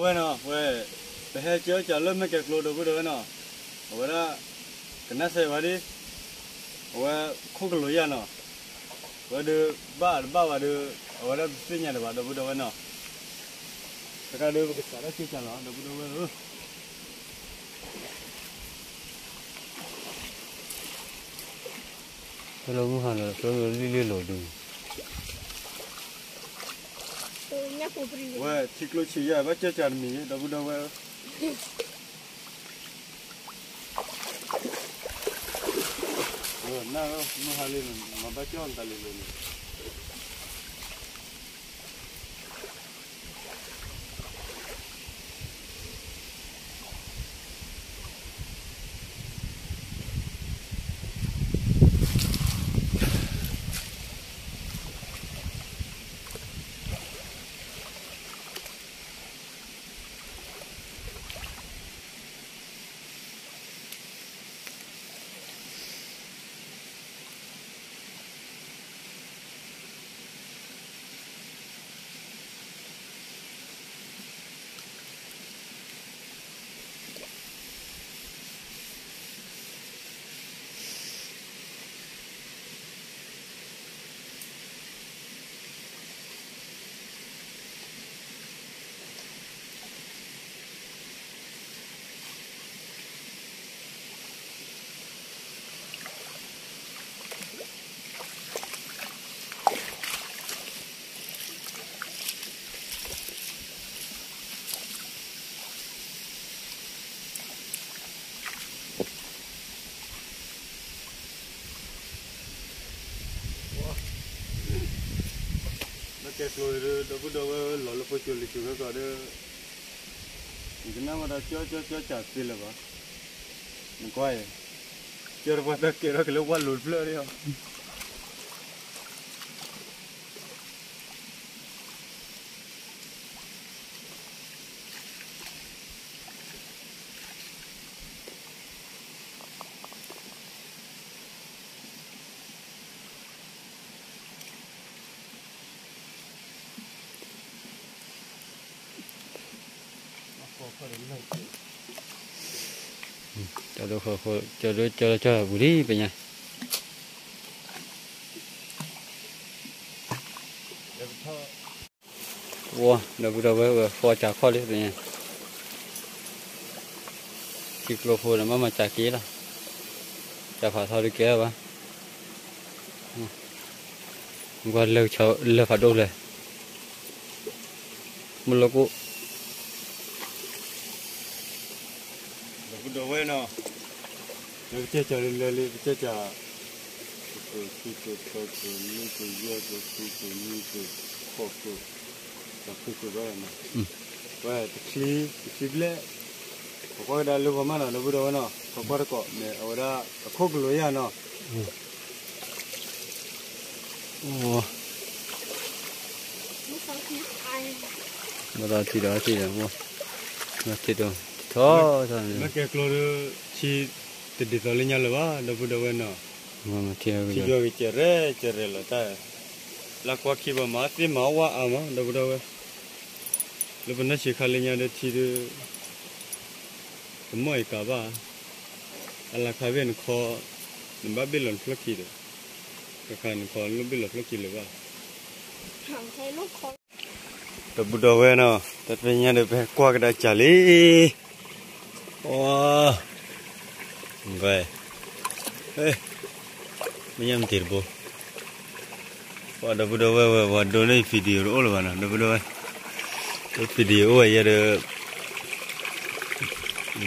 ဝဲနီၤ ဝဲ ပဟဲကၢကၢလၢမဲာ်ကဲၤကျိၤ ဒီပုၢ်ဒီဝဲၢ်နီၤ, အဝဲဒၣ် ကနၣ်စဲးဝဲဒၣ် အဝဲခိၣ်ကလိာ်ယၢ်နီၤ, ဝဲဒၣ်ဘၣ်တဘၣ်ဘၣ်ဒီး အဝဲဒၣ်ပသ့ၣ်ညါဒံးဘၣ် ဒီပုၢ်ဒီဝဲၢ်နီၤ, တခါဒီးပကစးထီၣ်ကၢကၢလီၤ ဒီပုၢ်ဒီဝဲၢ်ဧၢ. တလီၤမုၢ်ဟါလီၤ တလီၤလံလံလိၤဒုး, ဝဲထံကျိဆံးယဲၢ်ဘၣ်ကၢကၢတမံၤ ဒီပုၢ်ဒီဝဲၢ်ဧၢ. နၢ်မုၢ်ဟါလံန့ၣ် မၤဘၣ်ကၠီၣ်နတၢ်လံၤလိၤန့ၣ် လၢကဲကျိၤဒီး ဒီပုၢ်ဒီဝဲၢ်လီၤလၢဖိကၠိလံၤကၠိခဲကီးဒီး နကနၣ်ဝဲဒၣ်ကၠီကၠီကၠီကၠီသ့လၢၤဘၣ်, နကွၢ်အံၤ ကၠီတပှၢ်တၢ်ကဲထီၣ်က့ၤလၢဝၣ်လိၤတဖျၢၣ်ဒီး ကၠီဒိၣ်ဃီဃီ ကၠီဒိၣ်ကၠီလၢကၠီပူၤလံပညါ ဝီ ဒီပုၢ်ဒီဝဲၢ်ဝဲ ဃီစးခီၣ်လံပညါ ထံကျိဖိန့ၣ် ဘၣ်မၤစးက့ၤလီၤ စးဖးထီဒုးကဲလီၤဘၣ် ကွၢ်လၢဖးဒိၣ်လဲၣ် မုၢ်လၢကိၣ် ဒီပုၢ်ဒီဝဲၢ်နီၤ လၢပကဲစးလၢလၢလံ ပကဲစး တကၢၤ ခံကၢၤ သၢကၢၤ လွံၢ်ကၢၤ ယဲၢ်ကၢၤ ဃုကၢၤ နွံကၢၤ ဃိးကၢၤ သၢကၢၤဘၣ်နီၤ ဝဲတချံ တချံဘျဲၣ် ပကွၢ်ကဒါလၢဂီၤမးနီၤ ဒီပုၢ်ဒီဝဲၢ်နီၤ ပကွၢ်တကိးမ့ၢ်အဝဲဒၣ်အခိၣ်ကလိာ်ယၢ်နီၤ မ့ၢ်ဒီးထံဒီးထံဒီး မ့ၢ်ထံဒီးထီထီ မ့ၢ်ကဲကျိဒီး ထံတဒ်သိးလၢညါလၢၤဘၣ် ဒီပုၢ်ဒီဝဲၢ်နီၤ ထံယွၤကစဲးရဲၣ်ကစဲးရဲၣ်လီၤတၢ် လၢကွၢ်ခံဘၣ်မၤသ့မၤဝါအါမး ဒီပုၢ်ဒီဝဲၢ် လၢပနၢ်ဆံးခါလၢညါဒီးထံဒီး တမီၢ်အံၤကးဘၣ် အလၤခါဘ့ၣ်နခီ နဘၣ်ဘ့ၣ်လီၤနဖျၢၣ်ခံဒီး တခါနခီလိၣ်ဘ့ၣ်လီၤဖျၢၣ်ခံလၢၤဘၣ် ဒီပုၢ်ဒီဝဲၢ်နီၤ တၢ်တဖဲညါဒီးပဟဲကွၢ်ကဒါကၢ်လံ အီ ဂဲၤ မ့ၢ်ညါမတ့ၤတဘိ ပှၤဒီပုၢ်ဒီဝဲၢ်ဝဲ ပှၤဒိးန့ၢ် video တအိၣ်လၢၤဘၣ်နီၤ ဒီပုၢ်ဒီဝဲၢ် video အိၣ်ဝဲယဲဒီး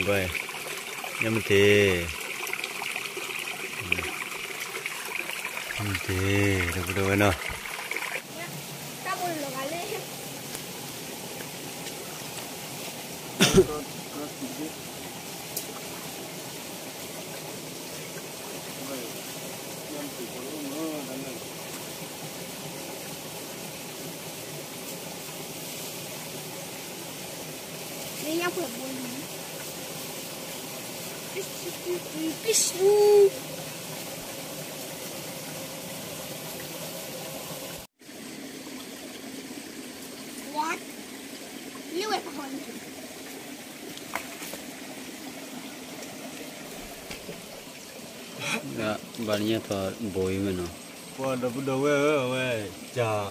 ဂဲၤ ညါမတ့ၤ မတ့ၤ ဒီပုၢ်ဒီဝဲၢ်နီၤ What? လၢဝဲပဟီန့ၣ် ဘၣ်ညၣ်ထီၣ်ဘိအံၤမ့ၢ်နီၤ, ပှၤဒီပုၢ်ဒီဝဲၢ်ဧၢ, အဝဲ ကၢ်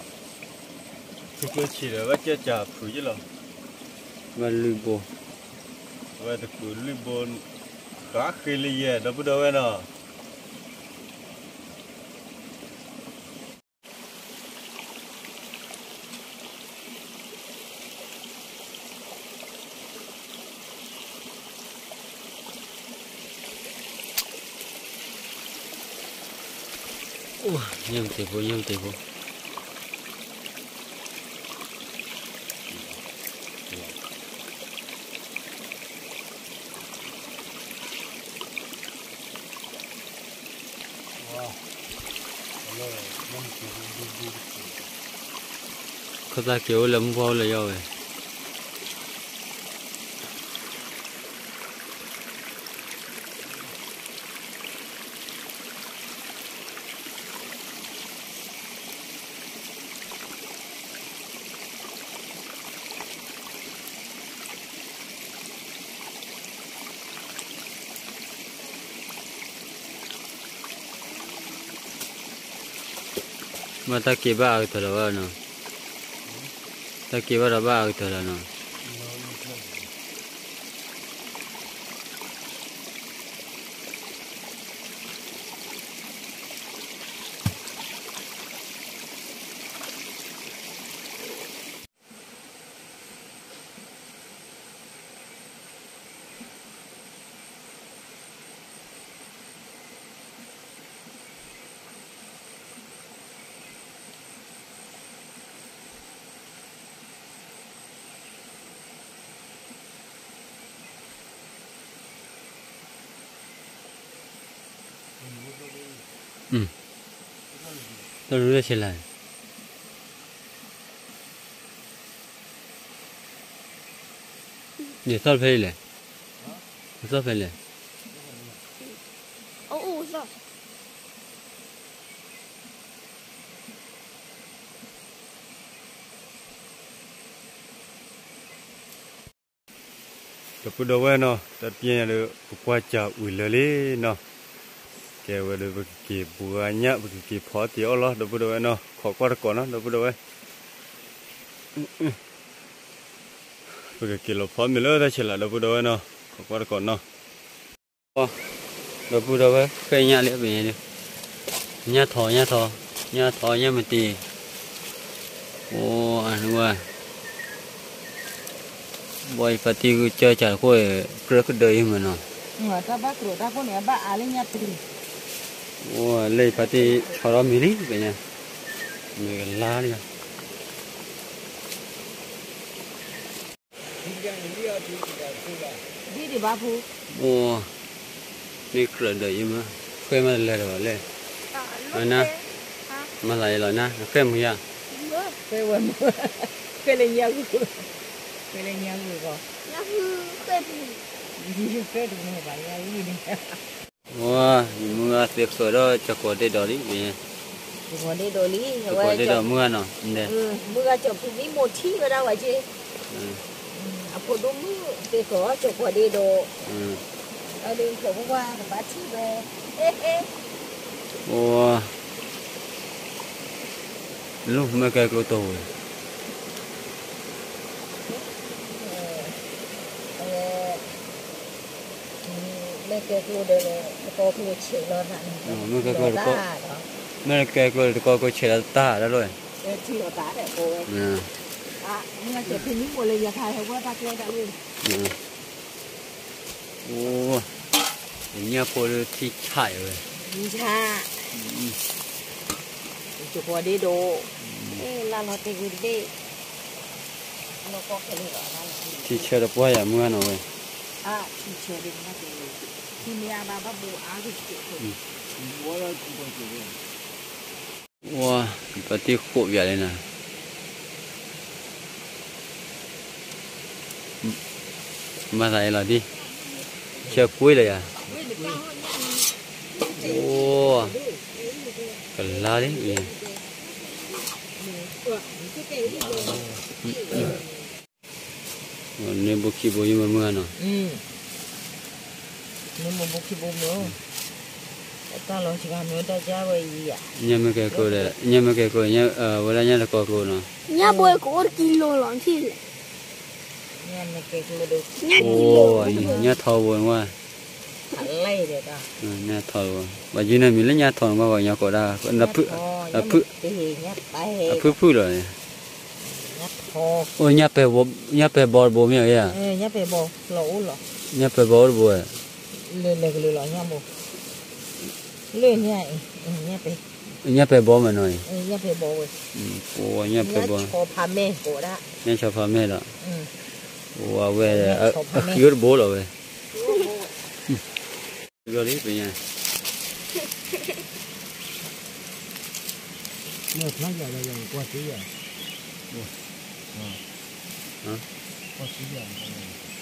ထံကျိဆံးဒီး ဘၣ်ကၢ်ကၢ်ဖုးယ့ၣ်လီၤ, ဘၣ်လွံၢ်ဘိ, အဝဲတကုးလွံၢ်ဘိ, ဃးဃ့လၢယဲၢ် ဒီပုၢ်ဒီဝဲၢ်နီၤ. အိၣ် ညၣ်မတ့ၢ်ဖိ ညၣ်မတ့ၢ်ဖိ. ခိၣ်သၣ်က့ၤအိၣ်လၢမုၢ်ပှၢ်အိၣ်လၢယီၢ်ဝဲ. မ့ၢ်တၢ်က့ၤဘၣ်အကတၢၢ်လီၤဘၣ်နီၤ, တၢ်က့ၤဘၣ်ဒီးဘၣ်အကတၢၢ်လီၤနီၤ. တၢ်ရူၢ်တၢ်ဆဲးလၤ, နသီၣ်ဖဲလဲၣ်, နသီၣ်ဖဲလဲၣ်. ဒီပုၢ်ဒီဝဲၢ်နီၤ, တၢ်တပျဲညါဒီး ပကွၢ်စၢ်ဝံၤလၢာ်လံနီၤ. ကဲဝဲဒီး ပကက့ၤဘှါညၣ် ပကက့ၤဖီတ့ၢ်အီၣ်လီၤ ဒီပုၢ်ဒီဝဲၢ်နီၤ, ခိးကွၢ်တကိးနီၤ ဒီပုၢ်ဒီဝဲၢ်. ပကက့ၤလီၤဖီမ့ၤလၢတၢ်ဆဲးလၤ ဒီပုၢ်ဒီဝဲၢ်နီၤ, ခိးကွၢ်တကိးနီၤ. ဒီပုၢ်ဒီဝဲၢ် ဃဲညၣ်လၢပညါဒီး ညၣ်ထီၣ် ညၣ်ထီၣ် ညၣ်ထီၣ် ညၣ်မတ့ၢ်, အိၣ် အဝဲ ဘီယဖါတံၢ်ကစၢ်ကၢ်တခိၣ် ကြၢးကဒၢအံၤမ့ၢ်နီၤ, တၢ်ဘၣ်ကြိးတၢ်ခိၣ်န့ၣ် ဘၣ်အါလၢညၣ်တ့ၢ်, အိၣ် လၢယဖါတံၢ်ဆီထီၣ်မံၤလံ ပညါ, မ့ၢ်ကလါလံ ဒ်ဒံးဘၣ်ဖိ, အိၣ် မ့ၢ်ကြၢးဒီးယမ့ၢ် ဃဲမ့ၢ်တလၢတဘၣ်လဲၣ်, န မၤသးအံၤလီၤန နဃဲမုာ်ယါ, ဃဲဝဲမုာ်, ဃဲလၢညါဂုာ်, ဃဲလၢညါဂုာ်ဂီၢ်, ဃဲတမုာ်ဘၣ်ညါဂုာ်န့ၣ်, အိၣ် ယမုၢ်ဂၤသ့ၣ်ဃၢၤဒီး ကၠီၤကီးဒ့ဒီးလံ, ကၠီၤကီးဒ့ဒီးလံ, ကၠီၤကီးဒ့ဒီးမုၢ်ဂၤနီၤ, မုၢ်ဂၤကၠီၤဖုမံမိၢ်ထံဝဲဒၣ်ဝဲက့ အဖိဒိၣ်မုၣ်သ့ၣ်ဃီၤ ကၠီၤကီးဒ့ဒီး, အဒုးဖျိးကွၢ်ကွၢ်ကဘၣ်ထံၣ်ဝဲ, အိၣ် လၢမ့ၢ်ကဲကျိတအိၣ်ဝဲ, မ့ၢ်ကဲကျိဒီး တကီၢ်ကျိဆဲးလီၤသးန့ၣ်, မ့ၢ်ကဲကျိဒီး တကီၢ်ကျိဆဲးလီၤတၢ်ဒၣ်လီၤ, ထံၣ်လီၤသးဒီးကိးဝဲ, မ့ၢ်ကဲဖံမံမိၢ်လၢယဖးဟဲဝဲတၢ်ကျဲဒၣ်လီၤ, အိၣ် ညၣ်ဖိလၢထံဆးအံၤဝဲ, ထံဆး, ကၠီၤကီးဒ့ဒီး, လၢလီၤတဲာ်ကွံာ်တဘ့ၣ်, ထံဆၢတပှၢ်ယၤမုၢ်ဂၤနီၤဝဲ, ထံဆၢဒ်န့ၣ်, ထံမ့ၢ်အါဘၣ်ဘၣ်ဘိအါက့ၤ, ဝါ ပတံၢ်ဃိးပၠးလံနၤ, မၤသးအံၤလီၤဒ်, ဆၢကွံာ်လၢယၤ, အိၣ် ကလါလံ, န့ၢ်ဘိခံဘိယမုၢ်ဂၤနီၤ, န့ၢ်ဘိခံဘိမုၢ်, တၢ်လီၤစှၤမ့ၢ်တၢ်ကါဝဲအံၤယၤ, ညၣ်မ့ၢ်ကဲကိးဒီး ညၣ်မ့ၢ်ကဲကိး ဝဲဒၣ်ညၣ်တကိးကျိနီၤ, ညၣ်ဘိကအိၣ်တကံလိၤလီၤထံၣ်လဲၣ်, ညၣ်မ့ၢ်ကဲကိးဒီး အိၣ် ညၣ်ထီဘိဝဲ ညၣ်ထီဘိ, ဘၣ်ယုၢ်န့ၣ်မံၤလၢညၣ်ထီနကွၢ်ပှၤကညီကိးဒၣ်, အဖုၣ်ဖုၣ်လီၤန့ၣ်, အိၣ် ညၣ်ပဲာ်ဘီတဘိမ့ၢ်ဧါ, ညၣ်ပဲာ်ဘီအိၣ်တဘိ, လၢ ညၣ်ပဲာ်ဘီမ့ၢ်နီၤအံၤ, ညၣ်ပဲာ်ဘီ, ညၣ်ပဲာ်ဘီ, ညၣ်ဆီဖးမဲာ်ဒီး, အဝဲ အဃံအိၣ်တဘိလီၤဝဲ, ဘျီလံပညါ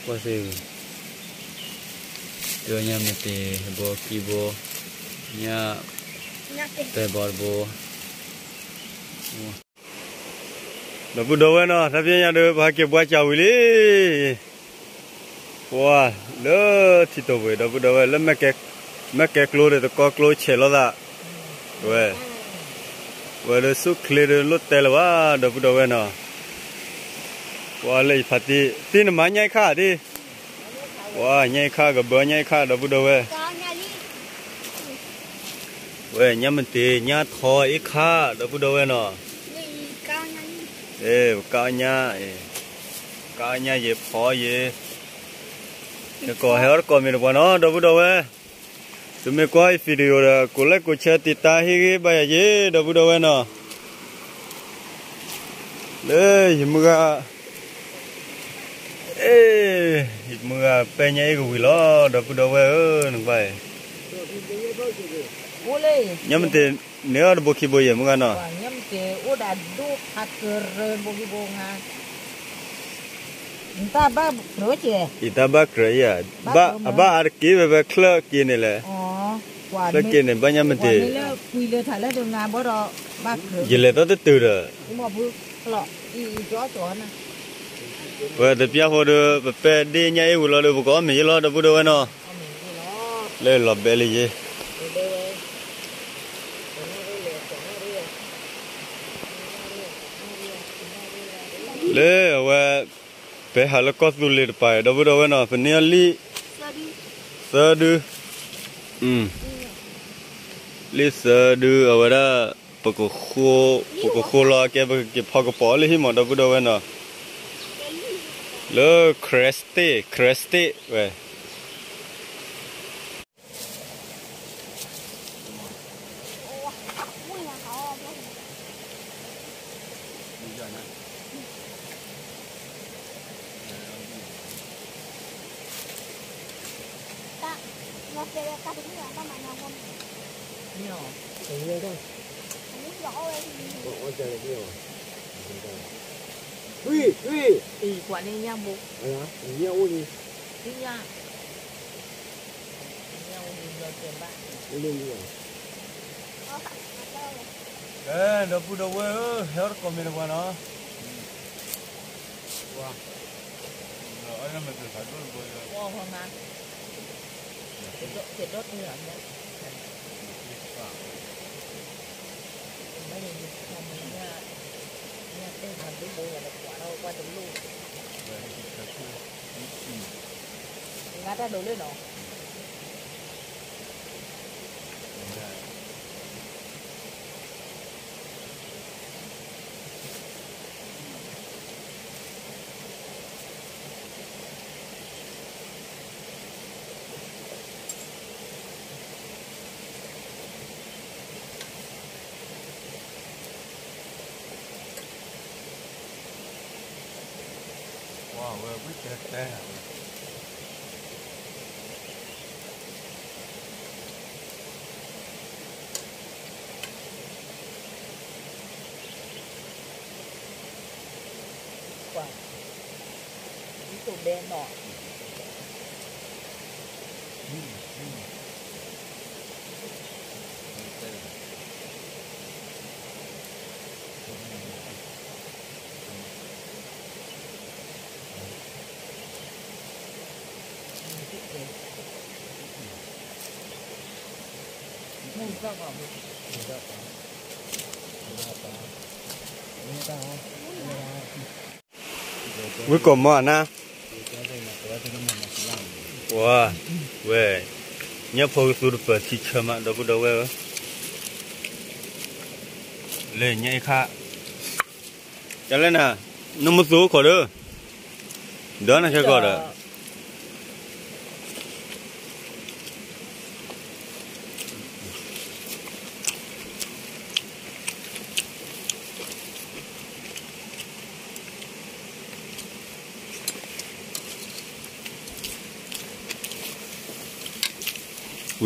ကွၢ်စ့ၢ်, တုၤညၣ်မ့ၢ်တ့ၢ်ဘိခံဘိ, ညၣ်ပဲာ်ဘီတဘိ, ဒီပုၢ်ဒီဝဲၢ်နီၤ တၢ်ဖဲညါဒီး ပဟဲက့ၤဘှါစၢ်ဝံၤလံ, ပှၤလၢထံတိာ်ပှ့ၤ ဒီပုၢ်ဒီဝဲၢ် လၢ မဲာ်ကဲကျိဒီးတကီကျိဆဲးလိာ်သး, ဝဲ, ဝဲဒီးဆူၣ်ချ့ဒီးလိၣ်တဲလၢၤဘၣ် ဒီပုၢ်ဒီဝဲၢ်နီၤ, ပှၤလၢယဖးတံၢ် သ့ၣ်နမၤညၣ်အံၤခါတ့ၢ်, ပှၤညၣ်အံၤခါ ကဘၢညၣ်အံၤခါ ဒီပုၢ်ဒီဝဲၢ် ဝဲ ညၣ်မ့ၢ်တ့ၢ် ညၣ်ထီအံၤခါ ဒီပုၢ်ဒီဝဲၢ်နီၤ, ကါညၣ်, ကါညၣ်ယဲၤဖီယဲၤ, တကိးဟဲအီၣ်တကိးမ့ၢ်တပှၤနီၤ ဒီပုၢ်ဒီဝဲၢ်, သုမ့ၢ်ကွၢ်ယ video ဒီး ကိးလဲၣ်ကိးဆၢတံာ်တာ်ဟ့ၣ်ဂံၢ်ဘါယၤယ့ ဒီပုၢ်ဒီဝဲၢ်နီၤ, လၢယမုၢ်ဂၤ မုၢ်ဂၤပဲညါအ့ၣ်ကဝံၤလီၤ ဒီပုၢ်ဒီဝဲၢ်ဧၢ နကွၢ်အံၤ, ညၣ်မ့ၢ်တ့ၢ် န့ၢ်အီၣ်တဘိခံဘိယဲၢ်မုၢ်ဂၤနီၤ, အိၣ်ဒၣ်ဒိၣ်ဖးကရၢဘိခံဘိ, ယတၢ်ဘၣ်ကြၢးဧါ, ဘၣ်အဘၣ်အါတက့ၢ်ဝဲဖဲချၢက့ၤန့ၣ်လဲၣ်, ချၢက့ၤန့ၣ် ဘၣ်ညၣ်မ့ၢ်တ့ၢ်, ယလဲၤသီတတုၤဒီး ပတပျၢ်ဃိဒီး ပပဲာ်ဒ့ၣ်ညၣ်အ့ၣ်ဝံၤလီၤဒီး ပကအီၣ်မ့ၢ်ယ့ၢ်လီၤ ဒီပုၢ်ဒီဝဲၢ်နီၤ, လၢလီၤဘဲလၢယ့ၢ်, လၢအဝဲ ပဟးလၢကီၢ်သူလ့ၤတပၤ ဒီပုၢ်ဒီဝဲၢ်နီၤ ပန့ၢ်အီၤလံာ် သၢဒု, လံာ်သၢဒု အဝဲဒၣ် ပကဃိ, ပကဃိလီၤကဲ ပကက့ၤဖီကပီၤလၢဟံၣ်မး ဒီပုၢ်ဒီဝဲၢ်နီၤ, လၢ Kresge State, Kresge State ဝဲ ကွၢ်န့ၣ်ညၣ်ဘိ, ညၣ်အိၣ်လံ, ညၣ်အိၣ်လံ, ကဲ ဒီပုၢ်ဒီဝဲၢ်ဧၢ, ဟဲအီၣ်တကိးမ့ၢ်တပှၤနီၤ, ဝါ, အီၣ်မ့ၢ်တဖးဒိၣ်တဘိ, ကဲဒီးတဲဖးဒိၣ်ဘိ, ညၣ်တဲဖးဒိၣ်ဘိ ကွၢ်ဒီးကွၢ်တလိၣ်, ငါတၢ်ဒိးလၢနီၤ. ဝဲဝံၣ်တဲတဲ ကွၢ်, ဒ်သိးဘဲနီၤ. ဝံကိးမီၤနၤ, ဝဲ, ဝဲ, ညၣ်ဖိကသူတပၢၤထံဆၢမး ဒီပုၢ်ဒီဝဲၢ်ဧၢ, လၢညၣ်အ့ခါ, ကလဲၣ်နၤ, နမ့ၢ်သူခိးဒီး, ဒီးနခဲကီးဒီး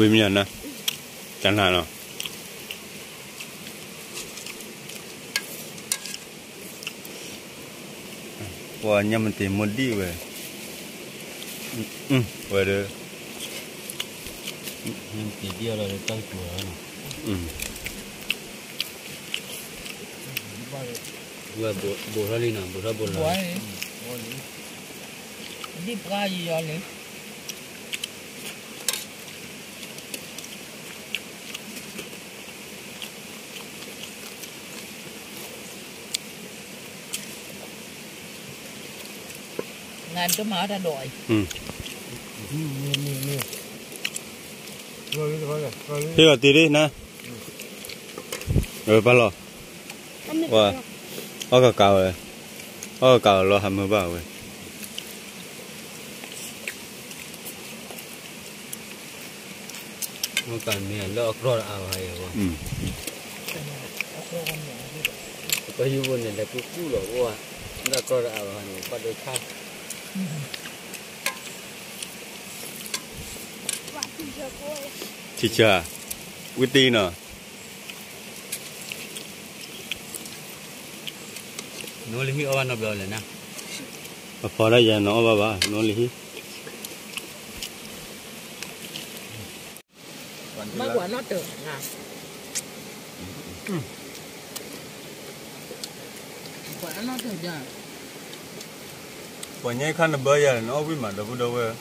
ဝံၤမ့ၢ်နၤ, တနၤလီၤ. ပှၤညၣ်မတ့ၤမိၢ်ဒံၣ်ဝဲ, ဝဲဒီး, ညၣ်မတ့ၤဒံၣ်အီၤလီၤဒီးတၢ်ကတိၤလီၤ, ဘိးထီၣ်လံနီၤ, ဘိးထီၣ်ဘိးလီၤ, ဒံၣ်ပှၤယံၤယီၤလံ. နတမၤတၢ်ဒိးအံၤ, ဟ့ၣ်အီၤတ့ၢ်ဒ်နၤ, ပၢ်လီၤ, အီၣ်ကကးဝဲ, အီၣ်ကကးဝဲလီၤဟးမုာ်ဘၣ်ဝဲ. မ့ၢ်ကမ့ၢ်လၢအကြီတအါဘၣ်ယဲၢ်ဘၣ်, ပကယူၤဘိန့ၣ် လဲၤကူကူလီၤအိၣ်ဧါ, လၢအကြီတအါဘၣ်န့ၣ် ပှၤဒိဆါ, ထံဆၢ, ဝံတံၢ်နီၤ. နအိၣ်လၢဟံၣ်အီၣ်ဘၣ်နီတဘျီလဲၣ်နၤ, အဖီဒၣ်ယၤနအီၣ်ဘၣ်ဘၣ် နအိၣ်လၢဟံၣ်. မ့ၢ်ပှၤနီၣ်တၢၤ, ပှၤနီၣ်တၢၤ, ပှၤညါခါနဘၢယၤ နအီၣ်ဝံၣ်မး ဒီပုၢ်ဒီဝဲၢ်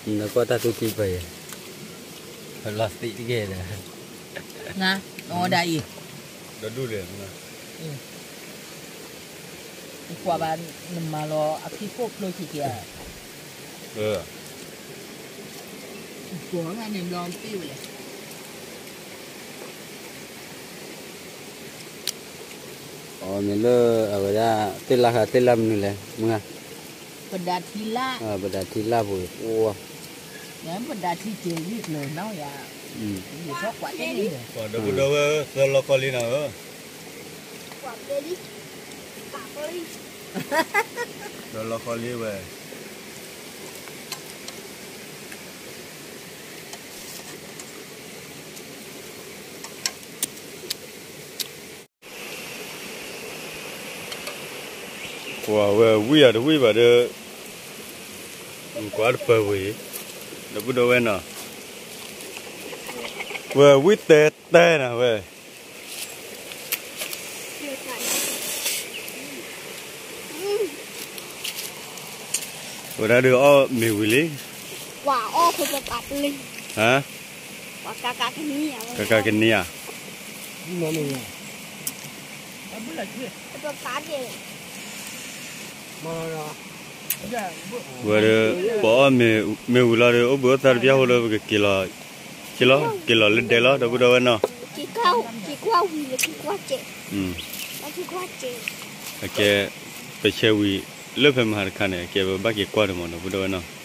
ဧၢ. နကွၢ်တၢ်သူၣ်ကံၢ်ပၢၢ်ယဲၢ်, လီၤသံးတက့ၢ်ဒီး, နအီၣ်ဒၣ်အံၤ, ဒီဒူၣ်လဲၣ်, ကွၢ်ဘၣ်, နမၤလီၤအခံခိၣ်ဖျိခံက့ၤဧါ, ကွၢ်န့ၣ်ဘျီတ့ၢ်ဝဲလဲၣ်. အမ့ၢ်လၢအဝဲဒၣ် သ့ၣ်လၣ်ဃာ်သ့ၣ်လၣ်မနုၤလဲၣ်, မုၢ်ဧါ, ပဒးထံလၣ်, ပဒးထံလၣ်ပူၤ, ပဒးထံက့ၤဂံၢ်ကျၢၤနီၤယၤ, ယထီၣ်ကွၢ်တန့ၣ်ဒီး, ဒီပုၢ်ဒီဝဲၢ် သၢလီၤဃီလံနီၤဧၢ, သၢလီၤဃီလံဝဲ. ကွၢ်ဝဲဝံၣ်အတဝံၣ်ဘၣ်ဒီး, ကွၢ်တပၢၤဝံၤ, ဒီပုၢ်ဒီဝဲၢ်နီၤ, ဝဲဝံၣ်တဲတဲနၤဝဲ. ဝဲဒၣ်ဒုးအီၣ်မ့ၤဝံၤလံ, ပှၤအီၣ်ခိၣ်ပပာ်ပလံ, ဟါ, ပှၤကကကနံၣ်ဧါ, ကကကနံၣ်ဧါ, ဝဲဒီး ပှၤအီၣ်မ့ၤဝံၤလီၤဒီး အိၣ်ဘှံးအိၣ်သါတပျၢ်ဃိဒီး ပကက့ၤလီၤ, က့ၤလီၤ, က့ၤလီၤလၢဒဲလီၤ ဒီပုၢ်ဒီဝဲၢ်နီၤ, အကဲ, ပဆဲးဝံၤလၢဖဲမဟါတခါန့ၣ် အကဲပဘၣ်က့ၤကွၢ်ဒီးမး ဒီပုၢ်ဒီဝဲၢ်နီၤ.